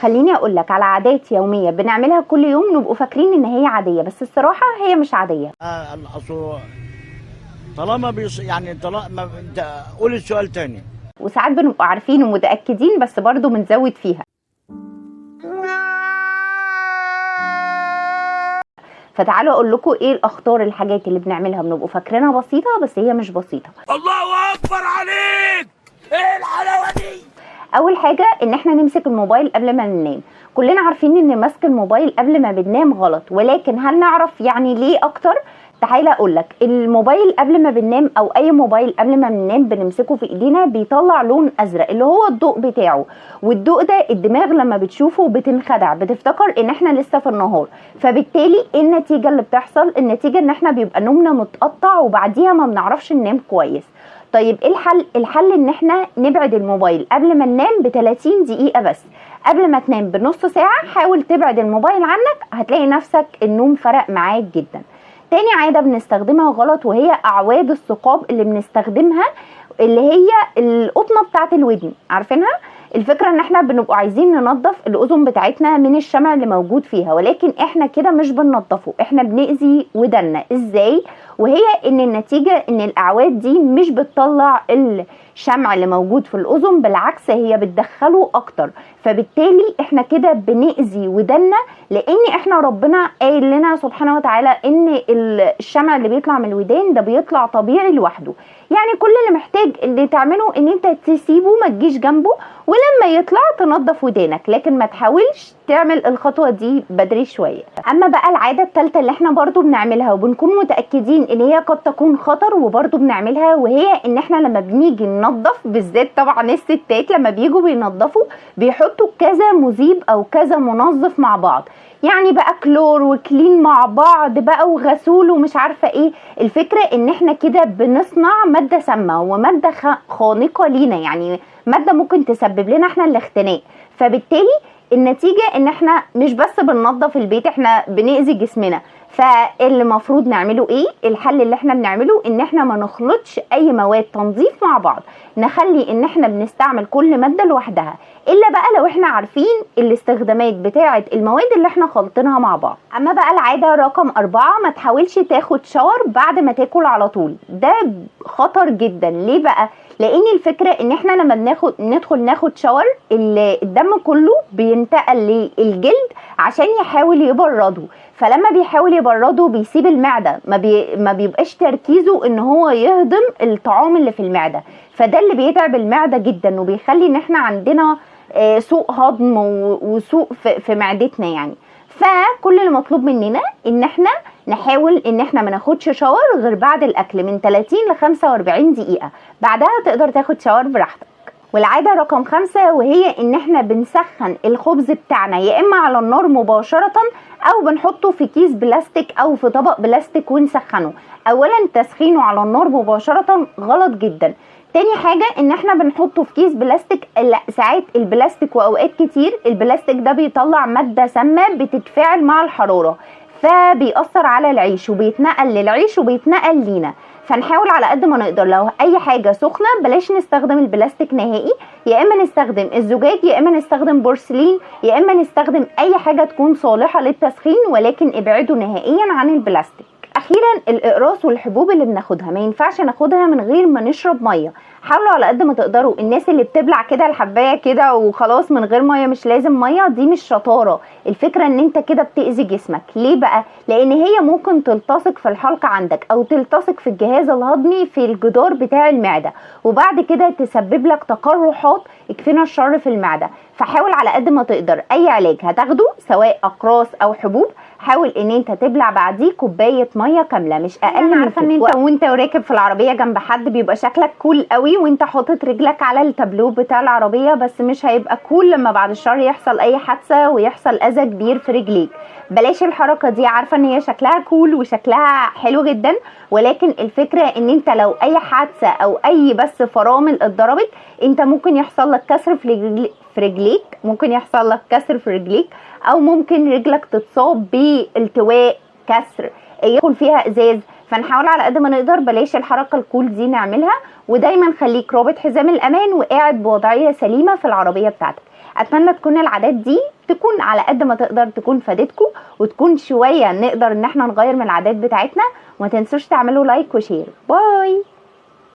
خليني اقول لك على عادات يومية بنعملها كل يوم نبقوا فاكرين ان هي عادية، بس الصراحة هي مش عادية. طالما يعني طالما قول السؤال تاني. وساعات بنبقى عارفين ومتاكدين بس برضو بنزود فيها. فتعالوا اقول لكم ايه الاخطار، الحاجات اللي بنعملها بنبقوا فاكرينها بسيطة بس هي مش بسيطة. الله اكبر عليك، ايه الحلاوة دي؟ اول حاجة ان احنا نمسك الموبايل قبل ما ننام. كلنا عارفين ان مسك الموبايل قبل ما بننام غلط، ولكن هل نعرف يعني ليه اكتر؟ تعالى اقول لك، الموبايل قبل ما بننام او اي موبايل قبل ما بننام بنمسكه في ايدينا بيطلع لون ازرق اللي هو الضوء بتاعه، والضوء ده الدماغ لما بتشوفه بتنخدع، بتفتكر ان احنا لسه في النهار. فبالتالي ايه النتيجة اللي بتحصل؟ النتيجة ان احنا بيبقى نومنا متقطع وبعديها ما بنعرفش ننام كويس. طيب ايه الحل؟ الحل ان احنا نبعد الموبايل قبل ما ننام ب 30 دقيقة بس. قبل ما تنام بنص ساعة حاول تبعد الموبايل عنك، هتلاقي نفسك النوم فرق معاك جدا. تاني عادة بنستخدمها غلط وهي أعواد الثقاب اللي بنستخدمها، اللي هي القطنة بتاعت الودن، عارفينها؟ الفكرة ان احنا بنبقى عايزين ننظف الأذن بتاعتنا من الشمع اللي موجود فيها، ولكن احنا كده مش بننظفه، احنا بنأذي ودنا. ازاي؟ وهي ان النتيجة ان الأعواد دي مش بتطلع الشمع اللي موجود في الأذن، بالعكس هي بتدخله اكتر، فبالتالي احنا كده بنأذي ودنا، لان احنا ربنا قايل لنا سبحانه وتعالى ان الشمع اللي بيطلع من الودان ده بيطلع طبيعي لوحده. يعني كل اللي محتاج اللي تعمله ان انت تسيبه، ما تجيش جنبه، ولما يطلع تنظف ودانك، لكن ما تحاولش تعمل الخطوة دي بدري شوية. اما بقى العادة الثالثة اللي احنا برضو بنعملها وبنكون متأكدين ان هي قد تكون خطر وبرضو بنعملها، وهي ان احنا لما بنيجي ننظف، بالذات طبعا الستات لما بيجوا بينظفوا بيحطوا كذا مذيب او كذا منظف مع بعض، يعني بقى كلور وكلين مع بعض بقى وغسول ومش عارفه ايه. الفكرة ان احنا كده بنصنع مادة سامة ومادة خانقه لينا، يعني مادة ممكن تسبب لنا احنا الاختناق. فبالتالي النتيجة ان احنا مش بس بننظف البيت، احنا بنأذي جسمنا. فاللي المفروض نعمله ايه؟ الحل اللي احنا بنعمله ان احنا ما نخلطش اي مواد تنظيف مع بعض، نخلي ان احنا بنستعمل كل مادة لوحدها، الا بقى لو احنا عارفين الاستخدامات بتاعه المواد اللي احنا خلطينها مع بعض. اما بقى العادة رقم 4، ما تحاولش تاخد شاور بعد ما تاكل على طول، ده خطر جدا. ليه بقى؟ لان الفكرة ان احنا لما ندخل ناخد شاور الدم كله بينتقل للجلد عشان يحاول يبرده، فلما بيحاول يبرده بيسيب المعدة، ما بيبقاش تركيزه ان هو يهضم الطعام اللي في المعدة، فده اللي بيتعب المعدة جدا وبيخلي ان احنا عندنا سوء هضم وسوء في معدتنا يعني. فكل اللي مطلوب مننا ان احنا نحاول ان احنا ما ناخدش شاور غير بعد الاكل من 30 ل 45 دقيقة، بعدها تقدر تاخد شاور براحتك. والعادة رقم 5 وهي ان احنا بنسخن الخبز بتاعنا يا اما على النار مباشرة او بنحطه في كيس بلاستيك او في طبق بلاستيك ونسخنه. اولا تسخينه على النار مباشرة غلط جدا. تاني حاجة ان احنا بنحطه في كيس بلاستيك، ساعات البلاستيك واوقات كتير البلاستيك ده بيطلع مادة سامة بتتفاعل مع الحرارة، فبيأثر على العيش وبيتنقل للعيش وبيتنقل لينا. فنحاول على قد ما نقدر لو اي حاجة سخنة بلاش نستخدم البلاستيك نهائي، يا اما نستخدم الزجاج يا اما نستخدم بورسلين يا اما نستخدم اي حاجة تكون صالحة للتسخين، ولكن ابعدوا نهائيا عن البلاستيك. اخيرا الاقراص والحبوب اللي بناخدها ما ينفعش ناخدها من غير ما نشرب مية. حاولوا على قد ما تقدروا، الناس اللي بتبلع كده الحبايه كده وخلاص من غير مية، مش لازم مية، دي مش شطارة. الفكرة ان انت كده بتاذي جسمك. ليه بقى؟ لان هي ممكن تلتصق في الحلق عندك او تلتصق في الجهاز الهضمي في الجدار بتاع المعدة، وبعد كده تسبب لك تقرحات يكفينا الشر في المعدة. فحاول على قد ما تقدر اي علاج هتاخده سواء اقراص او حبوب، حاول ان انت تبلع بعديه كوباية مية كاملة، مش اقل من عارفه ان انت وانت راكب في العربية جنب حد بيبقى شكلك cool قوي وانت حاطط رجلك على التابلو بتاع العربية، بس مش هيبقى cool لما بعد الشر يحصل اي حادثه ويحصل اذى كبير في رجليك. بلاش الحركة دي، عارفه ان هي شكلها cool وشكلها حلو جدا، ولكن الفكرة ان انت لو اي حادثه او اي بس فرامل اتضربت انت ممكن يحصل لك كسر في رجليك، ممكن يحصل لك كسر في رجليك، او ممكن رجلك تتصاب بالتواء، كسر يدخل فيها ازاز. فنحاول على قد ما نقدر بلاش الحركة ال cool دي نعملها، ودايما خليك رابط حزام الامان وقاعد بوضعيه سليمة في العربية بتاعتك. اتمنى تكون العادات دي تكون على قد ما تقدر تكون فادتكم، وتكون شوية نقدر ان احنا نغير من العادات بتاعتنا. وما تنسوش تعملوا like و share. bye.